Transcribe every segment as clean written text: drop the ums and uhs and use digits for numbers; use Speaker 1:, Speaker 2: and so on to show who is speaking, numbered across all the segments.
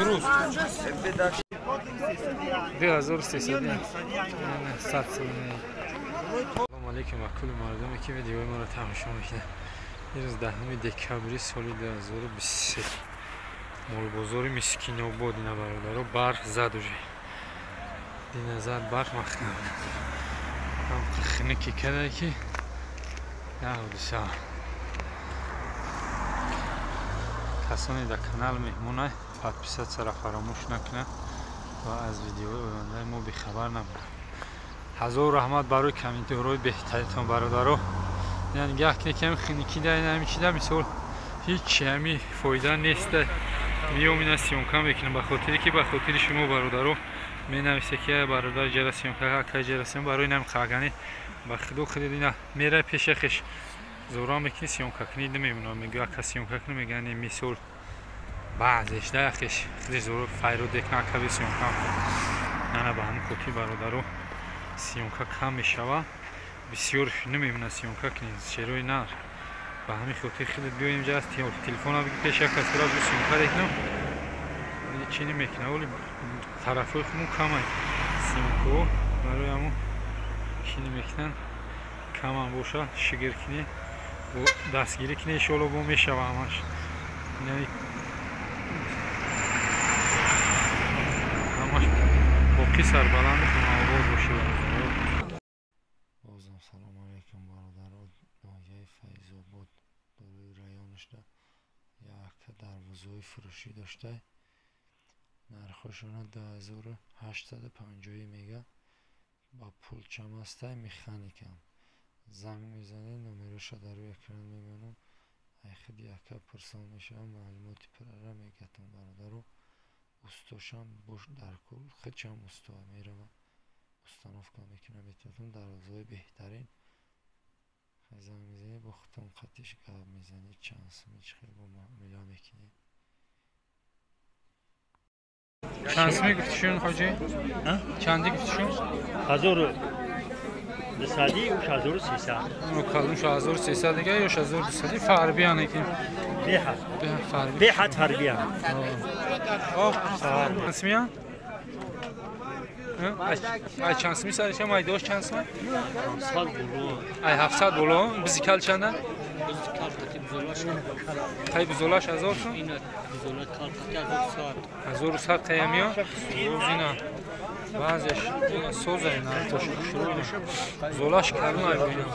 Speaker 1: Имрӯз 2300 100 сомонӣ. Салом алейкум ва кулли мардуме, ки видеои моро тамошо мекунад. Имрӯз 10 декабри соли 2023, молбозори Мискинобод. Ина, бародаро, барф зад уже. Дина зад барф, маҳкам хинуки када, ки ҳодиса. Касоне дар канал меҳмонай, подписаться ра фаромӯш накунад ва аз видеои ояндаи мо бехабар набошад. Ҳазор раҳмат барои комментарҳои беҳтаритон, бародаро. Нигаҳ кунед, ки ҳами хиникида, ҳами чида, мисол, ҳеҷ ҳами фоида неста. Миём, ина, съёмка мекунам, ба хотире ки ба хотири шумо, бародаро. Менависе, ки бародар, ҷара съёмка, ака, ҷара съёмка. Барои нами қагани ба худо худид, ина мерай пеша хеш, зора мекунӣ, съёмка кунӣ, намемонад. Мегӯ, ака, съёмка кунӣ, мегӯян, мисол, баъзеш да яхеш худиш зора файрод мекунад, ака, би съёмка. Ана, ба ҳамин хотир, бародаро, съёмка кам мешава, бисёр намемонад съёмка кунед шерои нар. Ба ҳамин хотир худит биё инҷа, аз телефона биги, пеш як касра бу съёмка мекунам, чӣ намекунад. Оли тарафҳои худмон камай съёмкаҳо, барои ҳамон чӣ намекунанд, камам боша, шигир кунӣ, дастгирӣ кунӣ, иншоалло, бо мешава ҳамаш. Ҳамаш боқӣ сарбаланду хонаобод бошӣ, бародаро.
Speaker 2: Бозам салом алейкум, бародаро. Ноҳияи Файзобод, дорои районашда якта дарвозаҳои фурӯшӣ дошта, нархошона 2850 мега, ба пулчам ҳастай, механикам. Занг мезанед, номероша дар рӯи экран мемонам. Ай худи яка пурсон мешавам, маълумоти пуррара мегатам, бародаро. Устошам бош дар кул, худшам усто, мерава, установка мекунам, метавонам. Дарвозаҳои беҳтарин. Занг мезанед, бо худтон қатиш гап мезанед, чанд суми, чӣ хел бо муомила мекунед.
Speaker 1: Чанд суми гуфтишун, ҳоҷӣ? Чанди гуфтишун?
Speaker 3: 1200, уш 1300.
Speaker 1: Калонш 1300 дига ё 1200, фарбияне ки.
Speaker 3: Беҳад. Беҳад фарбиян.
Speaker 1: Чанд сумия? Ай чанд суми саришам, майдош чанд сума?
Speaker 3: 700 боло.
Speaker 1: Ай 700 боло. Бизикал чанда? Қай бузолаш 1000 сум? 1100 қаямиё? Ина, баъзеш ина соза, ина тоши. Золаш калон ай бо ина.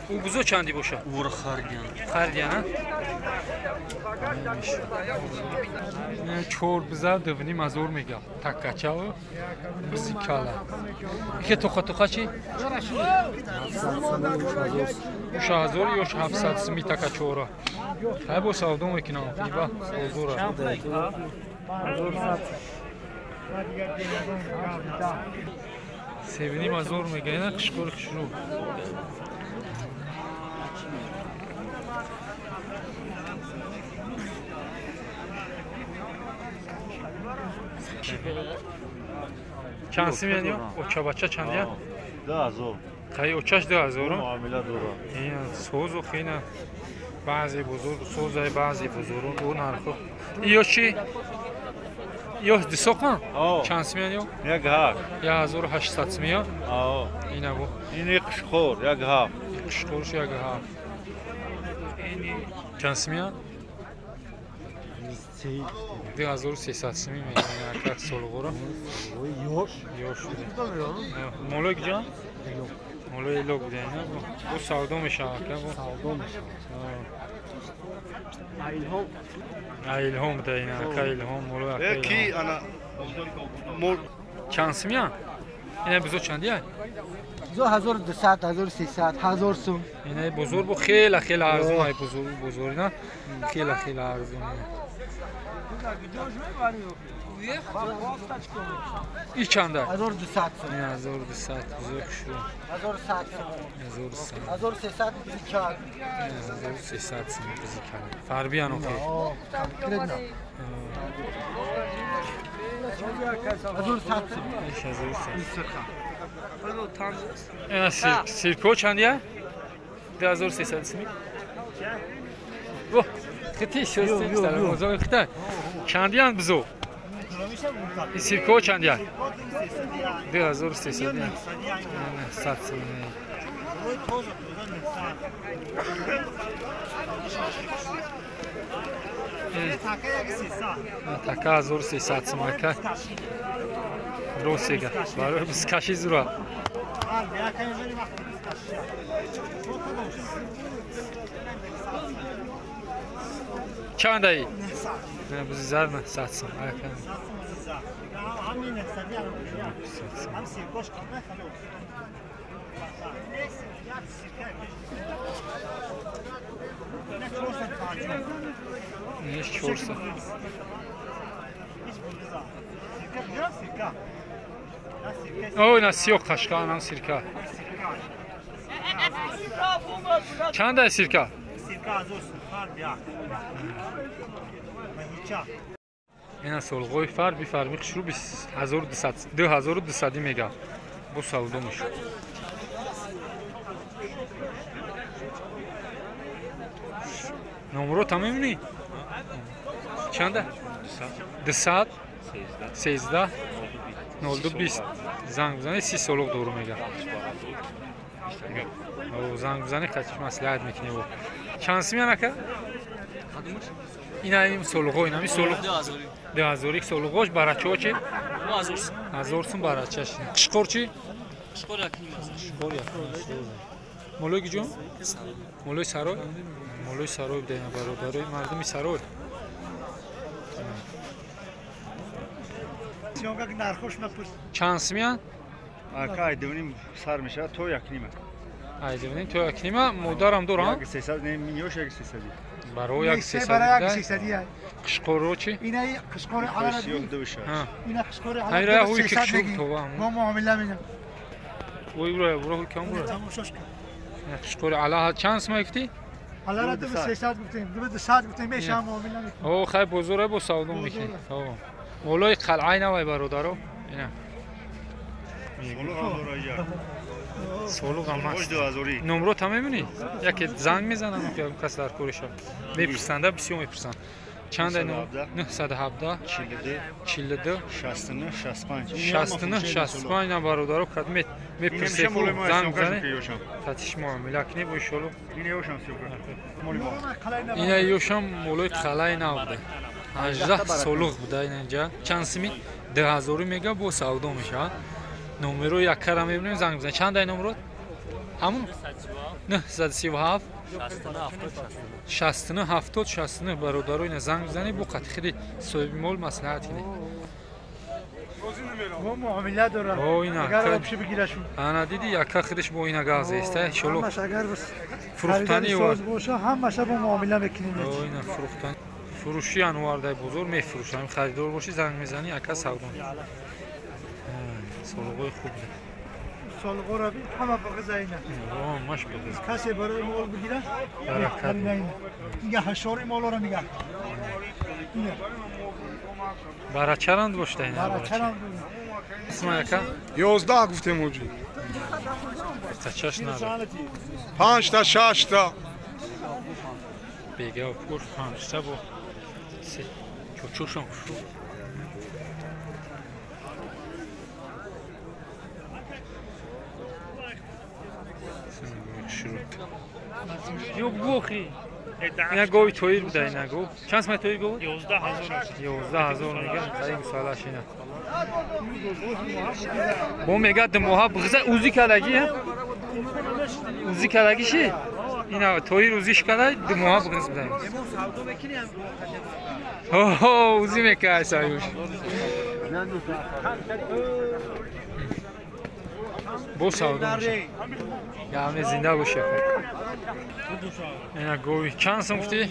Speaker 1: Ӯ бузо чанди боша?
Speaker 3: Ур хардиян.
Speaker 1: Хардиян, а? Чор биза 2500 мега. Таккачао бизи кала. Ихе тоқа тоқа чи? 3000 ё 700 сими така чора. Ҳай бо савдо мекунам, иба бозора. 3500 мега, ина қишқори хушрӯ. Чанд сим яъне? Оча бача чандия?
Speaker 4: 2000.
Speaker 1: Қай очаш 2000?
Speaker 4: Муомила дора.
Speaker 1: Ина созу хина баъзе бузург созай, баъзе бузург ӯ нархо. Иё чи? Ё дисоқан? Чанд сим яъне?
Speaker 4: Як ҳашт.
Speaker 1: 1800 сим ё? Ина бу.
Speaker 4: Ини қишқор як ҳафт.
Speaker 1: Қишқорш як ҳафт. Чанд сим я? 2300 сими мегӯянд, ака, солғора.
Speaker 2: Ёш.
Speaker 1: Ёш. Молои куҷо? Молои Элок буда, ина бо савдо мешавад, ака, бо.
Speaker 2: Савдо мешавад.
Speaker 1: Илҳом буда, ина ака Илҳом, молои ака.
Speaker 4: Ки ана мол.
Speaker 1: Чанд симия? Ина бузо чандия?
Speaker 2: Бузо 1200, 1300, 1000 сум.
Speaker 1: Ина бузург бу хела хела арзон, ай бузург бузург, ина хела хела арзон. И чанда?
Speaker 2: 1200 сум.
Speaker 1: 1200 бузург шу.
Speaker 2: 1100 сум.
Speaker 1: 1100.
Speaker 2: 1300 бизикал.
Speaker 1: 1300 сум бизикал. Фарбиян охи.
Speaker 2: Конкретно. 1100 сум.
Speaker 1: 1100. Ина сирко чандия? 2300 сум. Во, хити шостем сара. Озон хита. Чандиян бизо? Ин сиркаҳо чанд як? 2300. 900 сум. Така 1300 сум ака. Росега. Барои бискаши зура. Чандаи? Бузизар 900 сум ака. Неш 400. О, ина сиёх қашқа, анам сирка. Чанда сирка? Ина солғои фарби фарби хушрӯ 1200 2200 мега. Бо савдо мешуд. Номро там мебинӣ? Чанда? 200 13 02 20. Занг бизанед, 30 солоқ дору мега. Занг бизанед, қатиш маслиҳат мекунед. Чанд симян ака? Ина ин солоқо, ина ми солоқ. 2000 солоқош барачаҳо чи? 1000 сум барачаш. Қишқор чи?
Speaker 5: Қишқор 1,5.
Speaker 1: Қишқор 1,5. Молои гиҷон? Молои сарой? Молои сарой бидена бародарои мардуми сарой. Чанд симян?
Speaker 4: Ака айдувним сар мешавад то 1,5.
Speaker 1: Айдувним то 1,5. Модарам дорам?
Speaker 4: 1300, не минёш 1300.
Speaker 1: Барои 1300. Қишқоро чи?
Speaker 6: Ина қишқори алара. Ина қишқори алара.
Speaker 1: 300
Speaker 6: мо муомила менам.
Speaker 1: Ой ура, ура кам бура.
Speaker 6: Тамошош кун.
Speaker 1: Қишқори ала чанд сум гуфтӣ?
Speaker 6: Алара 2300 гуфтем, 200 гуфтем, мешам муомила мекунем.
Speaker 1: О, хай бозора бо савдо мекунем. О. Молои қалъаи навай бародаро. Ина. Солуғ ҳам ҳаст. Номро та мебинӣ? Яке занг мезанам, ки кас дар кореша. Мепурсанда, бисёр мепурсанд. Чанд 917 42
Speaker 4: 69 65
Speaker 1: 69 65 на бародаро кад мепурсед, занг бизанед. Татиш муомила кунед бо иншолло. Ина ёшам молои қалъаи нав буда. 18 солуғ буда инҷа. Чанд сими? 2000 мега бо савдо мешавад. Номеро яккара мебинем, занг бизанед. Чанд ай номро? Ҳамун 937 69 70 69 бародаро ина занг бизанед, бо қатъи хиди соҳиби мол маслиҳат кунед.
Speaker 6: Мо муомила дорам.
Speaker 1: О, ина
Speaker 6: агар обши бигирашун.
Speaker 1: Ана диди якка хидиш бо ина газ еста. Иншолло.
Speaker 6: Ҳамаш агар
Speaker 1: фурӯхтани
Speaker 6: соз боша, ҳамаша бо муомила мекунем.
Speaker 1: О, ина фурӯхтани. Фурӯши анвар дар бозор мефурӯшам. Харидор бошӣ занг мезанӣ, ака савдо. Солуғои хуб.
Speaker 6: Солуғоро бин, ҳама бағиза ина.
Speaker 1: Ҳамаш бағиза.
Speaker 6: Касе барои мол бигирад,
Speaker 1: баракат.
Speaker 6: Нигаҳ ҳашори молоро нигаҳ. Ина.
Speaker 1: Барачаранд бошта ина.
Speaker 6: Барачаранд.
Speaker 1: Исма яка?
Speaker 7: 11 гуфтем оҷи.
Speaker 1: Чаш надорад.
Speaker 7: 5 та 6 та.
Speaker 1: Бега пур 5 та бо. Чучушон хушу. Ё гохи. Ина гови тоир буда ина гов. Чанд сум тоир гов?
Speaker 3: 11000.
Speaker 1: 11000 мега. Саи гусалаш ина. Бо мега димоҳа бғиза узи калаги, узи калаги ши? Ина тоир узиш калай димоҳа бғиз буда. Ҳо, узи мекай саюш. Бо савдо мешавад. Яъне зинда боше. Ина гови чанд сум гуфтӣ?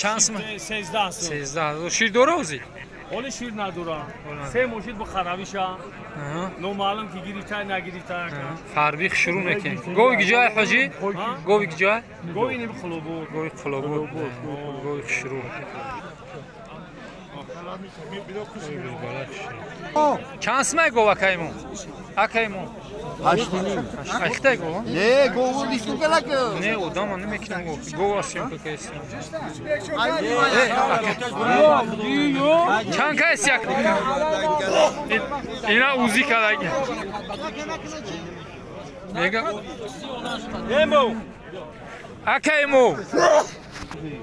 Speaker 1: Чанд сум?
Speaker 3: 13 сум.
Speaker 1: 13. Шир дора узи?
Speaker 3: Оли шир надора. Се мошид бо харавиша. Номаълум ки гирифта нагирифта.
Speaker 1: Фарбих шурӯъ мекунем. Гови гиҷай ҳоҷӣ? Гови гиҷай?
Speaker 3: Гови ним хулобуд.
Speaker 1: Гови хулобуд. Гови шурӯъ. Чанд сумай гов акаймон? Акаймон? 8.5. Айхтай гов?
Speaker 5: Не, гов листу калак.
Speaker 1: Не, одама намекунам гов. Гов асем какайси. Чанд кайси як? Ина узи калак. Мега.
Speaker 3: Емо.
Speaker 1: Акаймо.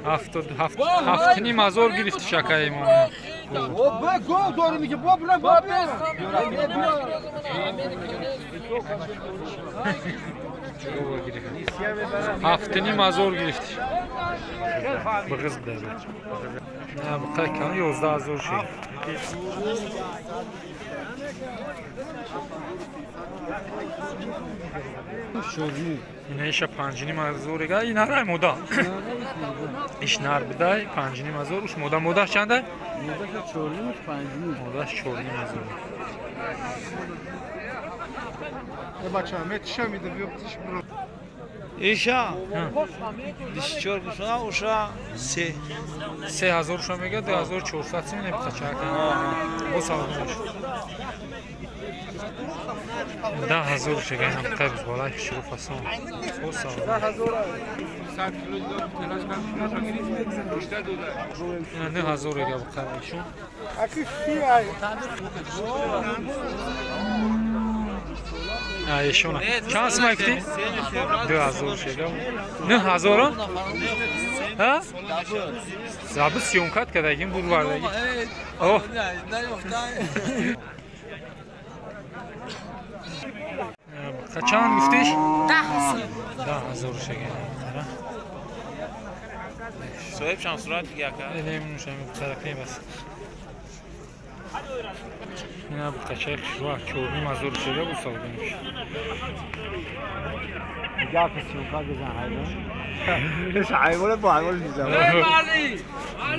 Speaker 1: 7.5 ҳазор гирифтиш акаймо.
Speaker 5: Гов дорем мике, бо бра бо.
Speaker 1: 7.5 ҳазор гирифтиш. Бигиз буда. На, бу кан 11 ҳазор шид. Ина иша 5.5 ҳазор эга, ин нарай мода. Иш нар бидай 5.5 ҳазор, уш мода модаш чанда?
Speaker 4: Модаш 4.5 5.5.
Speaker 1: Модаш 4.5 ҳазор.
Speaker 6: Бача, метиша мида биёптиш бро.
Speaker 2: Иша 24 гусона уша 3.
Speaker 1: 3 ҳазор уша мега 2400 сум непқачака. Бо савдош. 10 ҳазор шега инам қайб болай шуру фасон. Бо савдо. Ина 9 ҳазор эга бқаришун. Ишона. Чанд сум гуфтӣ? 2 ҳазор шега. 9 ҳазор? Ҳа? Забы съёмкат кардагим бурвардаги. О. Чанд гуфтиш? 10 ҳазор шега.
Speaker 2: Соҳиб чанд сурат дига ака?
Speaker 1: Немунушам тарафи бас. Ина бқачаи хушруа 4.5 ҳазор шега бу савдо мешавад.
Speaker 4: Дига съёмка бизан ҳайвон. Ҳайвон бо ҳайвон мизан.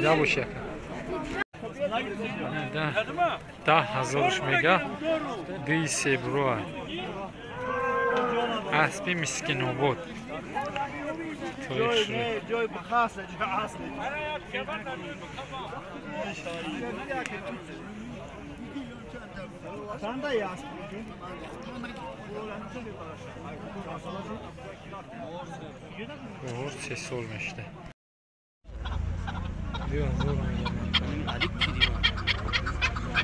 Speaker 1: Я бош яка. 10 ҳазорш мега. 2 себруа. Аспи Мискинобод.
Speaker 4: ҷой бихаста, ҷой асли. Чанда яст?
Speaker 1: Гор 3 сол мешта. 2 ҳазор мега.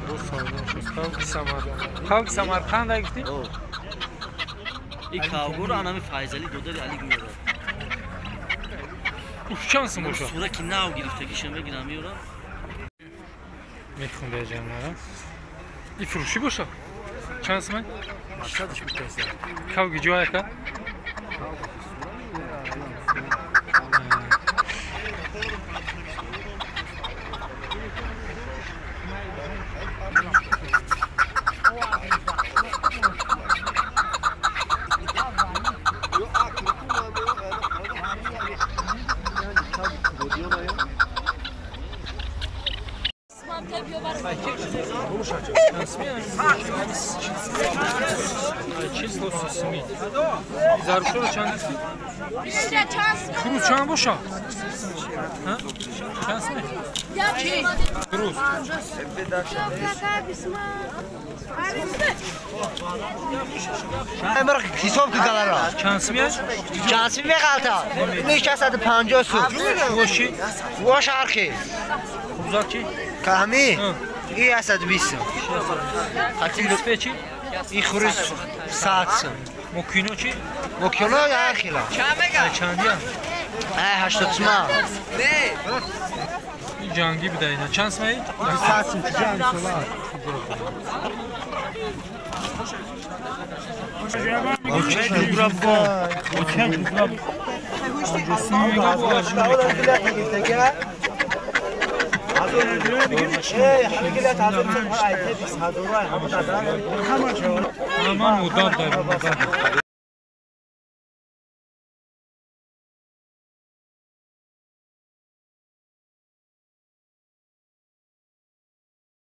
Speaker 1: Бо савдо шуд. Қавки Самарқанд гуфтӣ?
Speaker 8: И кавгур анами Файзали додари Али меорад.
Speaker 1: Уш чанд сум бошад?
Speaker 8: Сура ки нав гирифтагиша мегирам меорам.
Speaker 1: Мехунда ҷамъара. И фурӯшӣ бошад? Чанд сум? Кавги ҷо яка? Зарушоро чанд гуфтӣ? Хурӯз чанд боша? Чанд сум? Хурӯз.
Speaker 5: ҳисоб ки галара.
Speaker 1: Чанд сум аст?
Speaker 5: Чанд сум меғалта? 650 сум.
Speaker 1: Воши?
Speaker 5: Вош архи.
Speaker 1: Хурӯзак чи?
Speaker 5: Ками? И 120 сум.
Speaker 1: Хати
Speaker 5: И хурӯз 100 сум.
Speaker 1: Мокино чи?
Speaker 5: Мокино архила.
Speaker 1: Чандия?
Speaker 5: 80 сум.
Speaker 1: Ин ҷангӣ буда ина. Чанд сум?
Speaker 4: 100 сум ҷанг сола.
Speaker 1: Ҳама муддат дар муддат.